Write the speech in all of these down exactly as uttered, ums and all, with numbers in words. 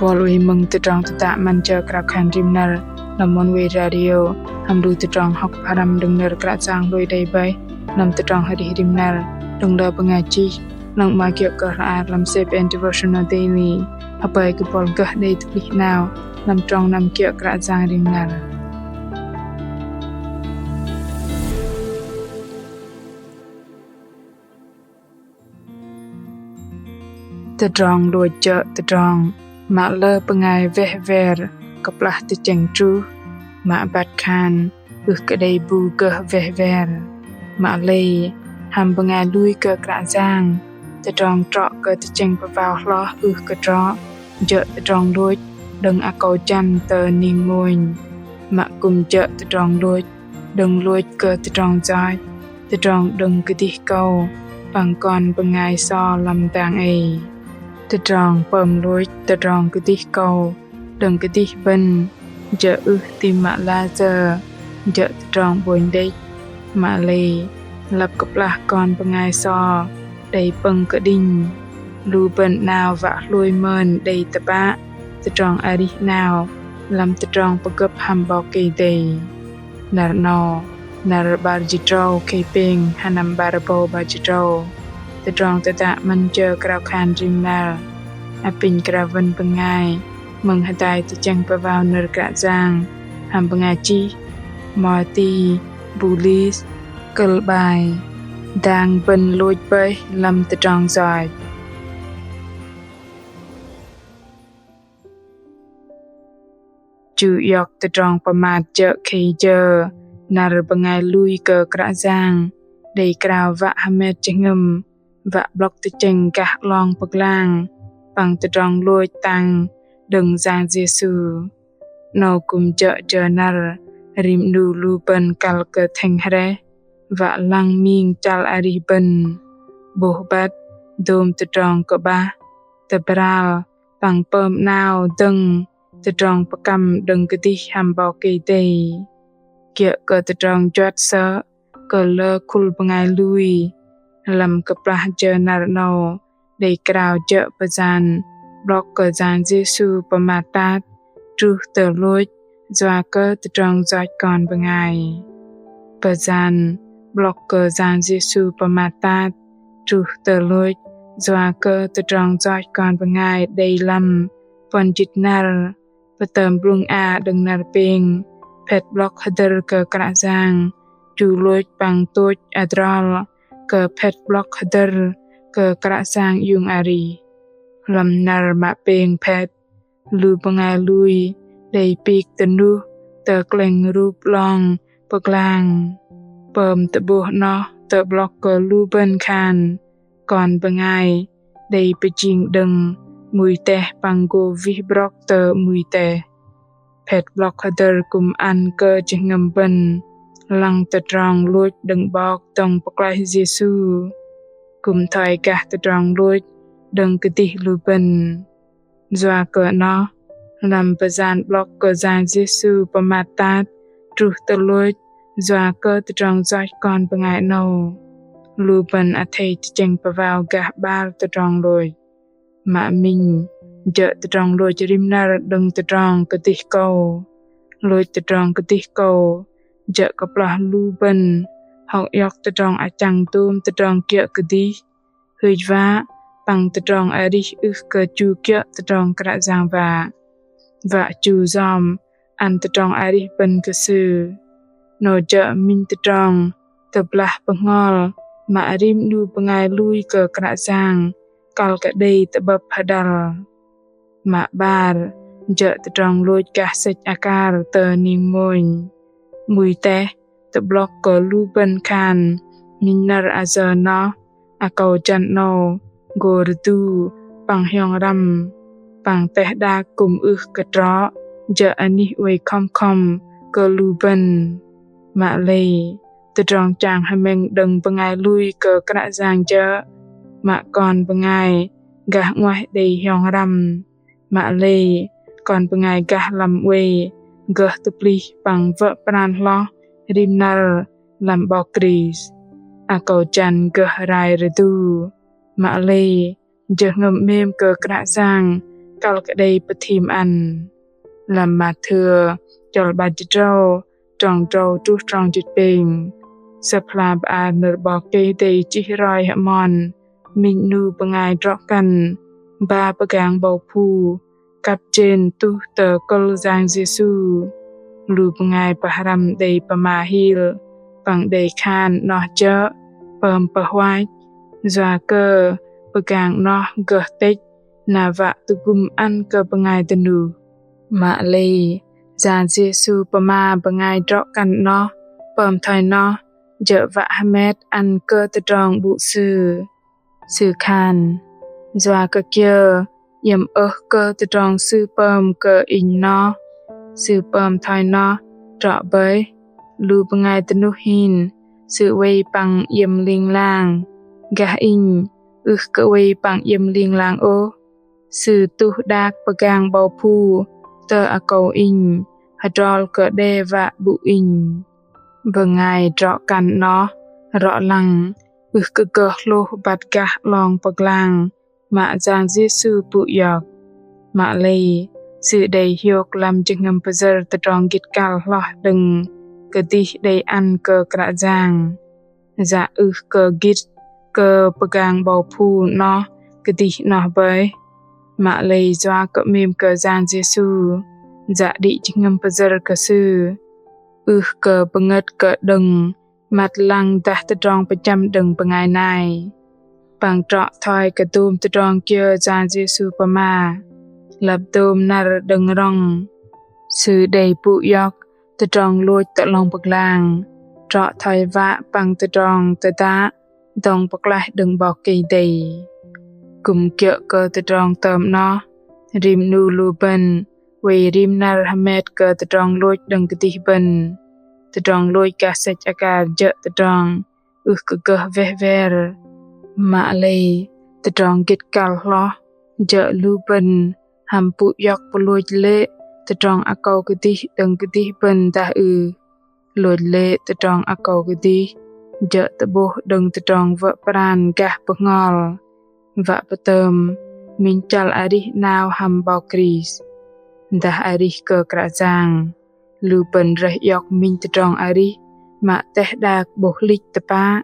Bol wei mơ̆ng tơdrong tơdă 'Măn jơ krao khan rim năr lăm Oneway Radio, hăm lu tơdrong hŏk pơhrăm đơ̆ng nơ̆r Kră Yang lui đei bơih lăm tơdrong arih rim năr đơ̆ng lơ bơngai chih, lăng mă kiơ̆ kơ hla ar lăm Seven Devotional Daily. Hơpơi kơ bol gơh đei tơplih 'nao lăm trong năm kiơ̆ Kră Yang rim năr. Tơdrong lôch jơ̆ tơdrong mă lơ bơngai weh wer kơplah tơchĕng truh, mă băt khan ưh kơ đei bu gơh weh wer. Mă lei hăm bơngai lui kơ Kră Yang, tơdrong trŏ kơ tơchĕng pơwao hloh ưh kơ trŏ jơ̆ tơdrong lôch đơ̆ng akâu jăn tơ ning mônh, mă kư̆m jơ̆ tơdrong lôch đơ̆ng lôch kơ tơdrong yoch, tơdrong đơ̆ng kơdih kâu păng kon bơngai so lăm dang ei. Tơdrong pơm lôch tơdrong kơdih kâu đơ̆ng kơdih bơ̆n jơ̆ ưh tam mă lăi jơ̆ tơdrong ƀônh đĕch. Mă lei lăp kơplah kon bơngai so đei pơ̆ng kơđinh, lu bơ̆n 'nao wă hlôi mơn đei tơpă tơdrong arih 'nao lăm tơdrong pơgơ̆p hăm 'Bok Kei-Dei. Năr 'nâu, năr 'bar jĭt tơdrâu khei pêng, sơnăm 'bar rơbâu 'bar jĭt tơdrâu. Tơdrong tơdă 'Măn jơ krao khan rim năr apinh krao wơ̆n bơngai mơ̆ng hơdai tơchĕng pơwao nơ̆r Kră Yang hăm bơngai chih Marty Bulis, kơ̆l 'bai: Dang bơ̆n lôch bơih lăm tơdrong yoch. Chu iŏk tơdrong pơmat jơ̆ khei jơ năr bơngai lui kơ Kră Yang đei krao wă hơmet jơhngơ̆m, wă 'blŏk tơchĕng gah 'long pơglang păng tơdrong lôch tang đơ̆ng Yang Yêsu. 'Nâu kư̆m jơ̆ jơ năr rim 'nu lu bơ̆n kăl kơ thĕng hrĕh, wă lăng ming chăl arih bơ̆n, 'bôh băt, dôm tơdrong kơ'bah, tơbral, păng pơm 'nao dơ̆ng tơdrong pơkăm đơ̆ng kơdih hăm 'Bok Kei-Dei. Kiơ̆ kơ tơdrong juăt sơ̆ kơ lơ khul bơngai lui, lăm kơplah jơ năr 'nâu đei krao jơ̆ pơyan 'blŏk kơ Yang Yêsu pơmat tat truh tơ lôch yua kơ tơdrong yoch kon bơngai. Pơyan 'blŏk kơ Yang Yêsu pơmat tat truh tơ lôch yua kơ tơdrong yoch kon bơngai đei lăm puăn jĭt năr, pơtơm blŭng a đơ̆ng năr pêng, phet 'blŏk hơdơ̆r kơ Kră Yang, chu lôch păng tôch adrol kơ phet 'blŏk hơdơ̆r kơ Kră Yang iung arih. Lăm năr mă pêng phet, lu bơngai lui đei pik tơnuh tơ klĕng rup 'long pơglang, pơm tơ'bôh 'noh tơ'blŏk kơ lu bơ̆n khan kon bơngai đei pơjing đơ̆ng 'mui teh păng gô wih brŏk tơ 'mui teh. Phet 'blŏk hơdơ̆r kư̆m ăn kơ jơhngơ̆m bơ̆n lăng tơdrong lôch đơ̆ng 'Bok dŏng pơklaih Yêsu, kư̆m thoi gah tơdrong lôch đơ̆ng kơdih lu bơ̆n. Yua kơ 'noh, lăm pơyan 'blŏk kơ Yang Yêsu pơmat tat truh tơ lôch yua kơ tơdrong yoch kon bơngai 'nâu, lu bơ̆n athei tơchĕng pơwao gah 'bar tơdrong lôch. Mă minh, jơ̆ tơdrong lôch rim năr đơ̆ng tơdrong kơdih kâu. Lôch tơdrong kơdih kâu jơ̆ kơplah lu bơ̆n hŏk iŏk tơdrong achăng dôm tơdrong kiơ̆ kơdih, hưch wă păng tơdrong arih ưh kơ chu kiơ̆ tơdrong Kră Yang wă, wă chu yom ăn tơdrong arih bơ̆n kơ Sư. 'Nâu jơ̆ minh tơdrong tơblah bơhngol mă rim 'nu bơngai lui kơ Kră Yang kăl kơ đei tơ'bơ̆p hơđăl. Mă 'bar, jơ̆ tơdrong lôch gah sĕch akar tơ ning mônh. 'Mui teh tơ'blŏk kơ lu bơ̆n khan minh năr ayơ noh, akâu jăn 'nâu gô rơdu păng hiong răm, păng teh đak kư̆m ưh kơ trŏ jơ̆ anih oei khŏm khŏm kơ lu bơ̆n. Mă lei, tơdrong chang hơmĕng đơ̆ng bơngai lui kơ Kră Yang jơ̆ mă kon bơngai gah 'nguaih đei hiong răm. Mă lei, kon bơngai gah lăm oei gơh tơplih păng wơ̆ pran hloh rim năr lăm 'Bok Krist. Akâu jăn gơh rai rơdu. Mă lei, jơhngơ̆m 'mêm kơ Kră Yang kăl kơ đei pơthim ăn. Lăm Mathêu chăl 'bar jĭt tơdrâu, trong tơdrâu truh trong jĭt pêng. Sơ̆p hla bơar nơ̆r 'Bok Kei-Dei chih roi hơmon minh 'nu bơngai drŏ kăn ba pơgang 'bâu phu kăp jên tuh tơ kơ̆l Yang Yêsu. Lu bơngai pơhrăm đei pơma hil păng đei khan 'noh jơ̆ pơm pơhuach, yua kơ pơgang 'noh gơh tĕch na wă tơgŭm ăn kơ bơngai dơnuh. Mă lei Yang Yêsu pơma bơngai drŏ kăn 'noh pơm thoi noh jơ̆ wă hơmet ăn kơ tơdrong 'bŭ Sư. Sư khan: Yua kơ kiơ iĕm ơh kơ tơdrong Sư pơm kơ inh noh? Sư pơm thoi noh trŏ bơih. Lu bơngai dơnuh hin, sư oei păng iĕm ling lang, gah inh ưh kơ oei păng iĕm ling lang ôh. Sư tuh đak pơgang 'bâu phu tơ akâu inh, hơdrol kơ đe wă 'bŭ inh. Bơngai drŏ kăn 'noh rŏ lăng ưh kơ gơh hlôh băt gah 'long pơglang mă Yang Yêsu pŭ iŏk. Mă lei, sư đei hiôk lăm jơhngơ̆m pơyơ̆r tơdrong gĭt kăl hloh đơ̆ng kơdih đei ăn kơ Kră Yang. Yă ưh kơ gĭt kơ pơgang 'bâu phu 'noh kơdih 'noh bơih. Mă lei yua kơ 'mêm kơ Yang Yêsu, yă đĭ jơhngơ̆m pơyơ̆r kơ Sư. Ưh kơ pơngơ̆t kơ đơ̆ng măt lăng dah tơdrong pơchăm đơ̆ng bơngai nai. Păng trŏ thoi kơ dôm tơdrong kiơ Yang Yêsu pơma. Lăp dôm năr đơ̆ng rŏng, Sư đei pŭ iŏk tơdrong lôch tơ 'long pơglang, trŏ thoi wă păng tơdrong tơdă dŏng pơklaih đơ̆ng 'Bok Kei-Dei. Kư̆m kiơ̆ kơ tơdrong tơm 'noh, rim 'nu lu bơ̆n oei rim năr hơmet kơ tơdrong lôch đơ̆ng kơdih bơ̆n. Tơdrong lôch gah sĕch akar jơ̆ tơdrong ưh kơ gơh weh wer. Mă lei tơdrong gĭt kăl hloh jơ̆ lu bơ̆n hăm pŭ iŏk pơlôch lê̆ tơdrong akâu kơdih đơ̆ng kơdih bơ̆n dah ưh. Lôch lê̆ tơdrong akâu kơdih jơ̆ tơ'bôh đơ̆ng tơdrong wơ̆ pran gah bơhngol, wă pơtơm minh chăl arih 'nao hăm 'Bok Krist dah arih kơ Kră Yang. Lu bơ̆n rơih iŏk minh tơdrong arih mă teh đak 'bôh hlĭch tơpă,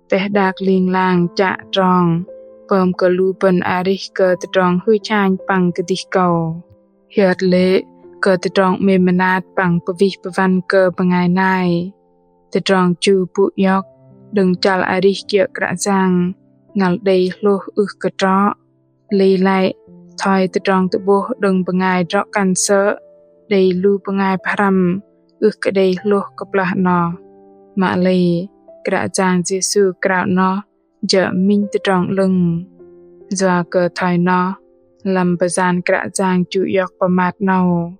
teh đak ling lang chă trong pơm kơ lu bơ̆n arih kơ tơdrong hưch hanh păng kơdih kâu. Hiơt lê̆ kơ tơdrong 'mêm mơnat păng pơwih pơwăn kơ bơngai nai. Tơdrong chu pŭ iŏk đơ̆ng chăl arih kiơ̆ Kră Yang ngăl đei hlôh ưh kơ trŏ. Lei lăi thoi tơdrong tơ'bôh đơ̆ng bơngai drŏ kăn sơ̆, đei lu bơngai pơhrăm ưh kơ đei hlôh kơplah 'noh. Mă lei Kră Yang Yêsu krao 'noh jơ̆ minh tơdrong 'lơ̆ng. Yua kơ thoi noh, lăm pơyan Kră Yang chu iŏk pơmat 'nâu,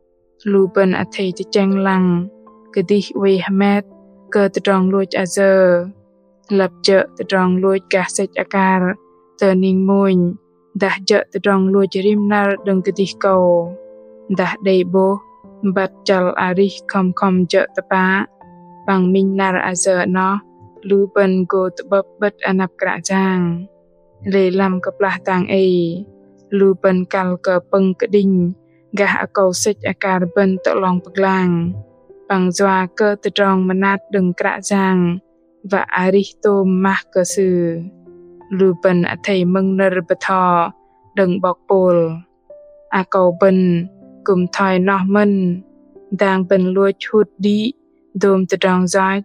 lu bơ̆n athei tơchĕng lăng kơdih oei hơmet kơ tơdrong lôch ayơ. Lăp jơ̆ tơdrong lôch gah sĕch akar tơ ning mônh, dah jơ̆ tơdrong lôch rim năr đơ̆ng kơdih kâu, dah đei 'bôh băt chăl arih khŏm khŏm jơ̆ tơpă, păng minh năr ayơ 'noh lu bơ̆n gô tơ'bơ̆p 'bơ̆t anăp Kră Yang. Lei lăm kơplah dang ei, lu bơ̆n kăl kơ pơ̆ng kơđinh gah akâu sĕch akar bơ̆n tơ 'long pơglang. Păng yua kơ tơdrong mơnat đơ̆ng Kră Yang wă arih tôm mah kơ Sư. Lu bơ̆n athei mơ̆ng nơ̆r bơtho đơ̆ng 'bok Pôl. Akâu bơ̆n kư̆m thoi noh mơ̆n, dang bơ̆n lôch hŭt đĭ dôm tơdrong yoch,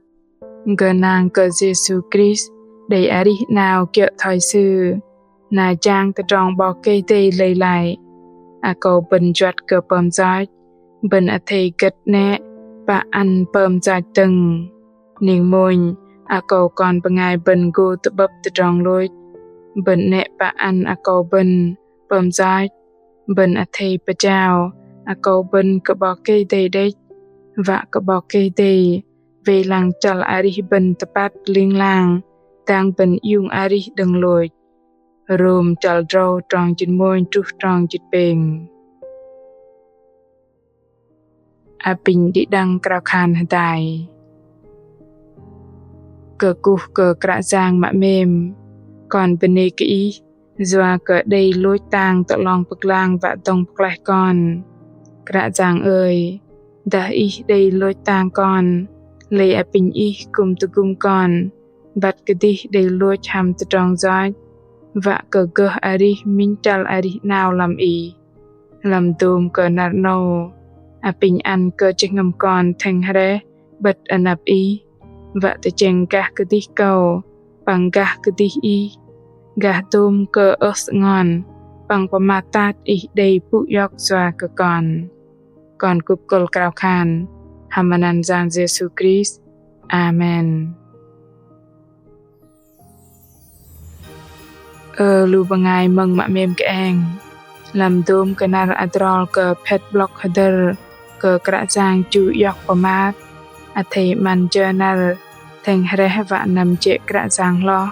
gơnang kơ Yêsu Krist đei arih 'nao kiơ̆ thoi Sư, na jang tơdrong 'Bok Kei-Dei lei lăi. Akâu bơ̆n juăt kơ pơm yoch, bơ̆n athei gơ̆t 'nĕ pă ăn pơm yoch dơ̆ng. Ning mônh, akâu kon bơngai bơ̆n gô tơ'bơ̆p tơdrong lôch, bơ̆n 'nĕ pă ăn akâu bơ̆n pơm yoch. Bơ̆n athei pơjao akâu bơ̆n kơ 'Bok Kei-Dei đĕch, wă kơ 'Bok Kei-Dei wei lăng chăl arih bơ̆n tơpăt ling lang dang bơ̆n iung arih đơ̆ng lôch. Rôm chăl drâu trong jĭt mônh truh trong jĭt pêng. Apinh đĭ đăng krao khan hơdai. Kơkuh kơ Kră Yang mă 'mêm, kon bơnê kơ Ih, yua kơ đei lôch tang tơ 'long pơglang wă dŏng pơklaih kon. Kră Yang ơi, dah Ih đei lôch tang kon, lei apinh Ih kư̆m tơgŭm kon băt kơdih đei lôch hăm tơdrong yoch, wă kơ gơh arih minh chăl arih 'nao lăm Ih. Lăm dôm kơ năr 'nâu, apinh ăn kơ jơhngơ̆m kon thĕng hrĕh 'bơ̆t anăp Ih, wă tơchĕng gah kơdih kâu păng gah kơdih Ih, gah dôm kơ ơh sơngon păng pơmat tat Ih đei pŭ iŏk yua kơ kon. Kon kŭp kơ̆l krao khan hăm anăn Yang Yêsu Krist. Amen. Ơ lu bơngai mơ̆ng mă 'mêm kơeng, lăm dôm kơ năr adrol kơ phĕt 'blŏk hơdơ̆r kơ Kră Yang chu iŏk pơmat, athei 'măn jơ năr thĕng hrĕh wă năm jê̆ Kră Yang hloh,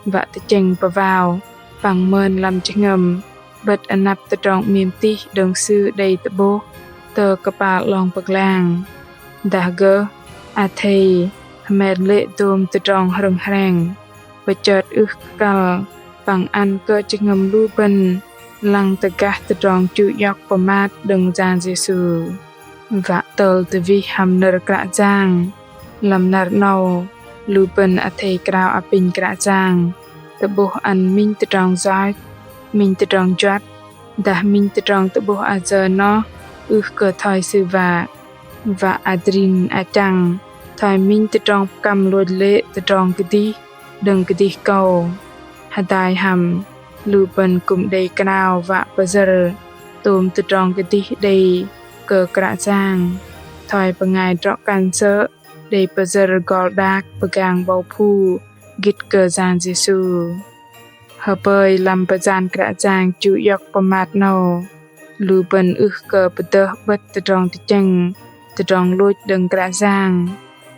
wă tơchĕng pơwao păng mơn lăm jơhngơ̆m 'bơ̆t anăp tơdrong 'mêm tih đơ̆ng Sư đei tơ'bôh tơ kơpal 'long pơglang. Dah gơh athei hơmet lê̆ dôm tơdrong hrơ̆ng hreng, pơchơt ưh kơ kăl păng ăn kơ jơhngơ̆m lu bơ̆n lăng tơ gah tơdrong chu iŏk pơmat đơ̆ng Yang Yêsu. Wă tơl tơwih hăm nơ̆r Kră Yang, lăm năr 'nâu lu bơ̆n athei krao apinh Kră Yang tơ'bôh ăn minh tơdrong yoch, minh tơdrong juăt, dah minh tơdrong tơ'bôh ayơ noh ưh kơ thoi Sư wă. Wă adrin achăng thoi minh tơdrong pơkăm lôch lê̆ tơdrong kơdih đơ̆ng kơdih kâu. Hơdai hăm lu bơ̆n kư̆m đei krao wă pơyơ̆r tôm tơdrong kơdih đei kơ Kră Yang, thoi bơngai drŏ-kăn sơ̆ đei pơyơ̆r gol đak pơgang 'bâu phu gĭt kơ Yang Yêsu. Hơpơi lăm pơyan Kră Yang chu iŏk pơmat 'nâu, lu bơ̆n ưh kơ pơdơh 'bơ̆t tơdrong tơchĕng tơdrong lôch đơ̆ng Kră Yang,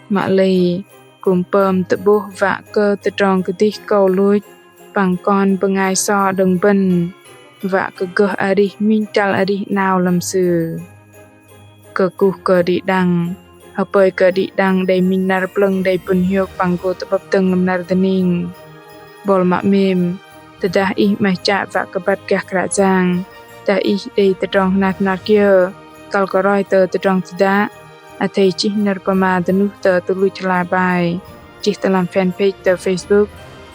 mă lei kư̆m pơm tơ'bôh wă kơ tơdrong kơdih kâu lôch păng kon bơngai so đơ̆ng bơ̆n, wă kơ gơh arih minh chăl arih 'nao lăm Sư. Kơkuh kơ đĭ đăng, hơpơi kơ đĭ đăng đei minh năr plơ̆ng đei pŭn hiôk păng gô tơ'bơ̆p dơ̆ng lăm năr dơning. Buăl mă 'mêm, tơdah ih 'maih chă wă kơ băt gah Kră Yang, dah ih đei tơdrong hnar hnar kiơ, kăl kơ roi tơ tơdrong tơdă, athei chih nơ̆r pơma dơnuh tơ tơluch hla bơar, chih tơ lăm fanpage tơ Facebook,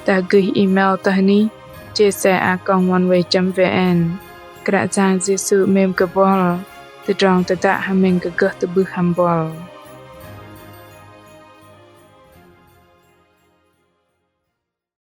dah gơih email tơ hơnih J C A còng oneway chấm V N. Kră Yang Yêsu 'mêm kơ buăl, tơdrong tơdă hơmĕng kơ gơh tơ'bưh hăm buăl.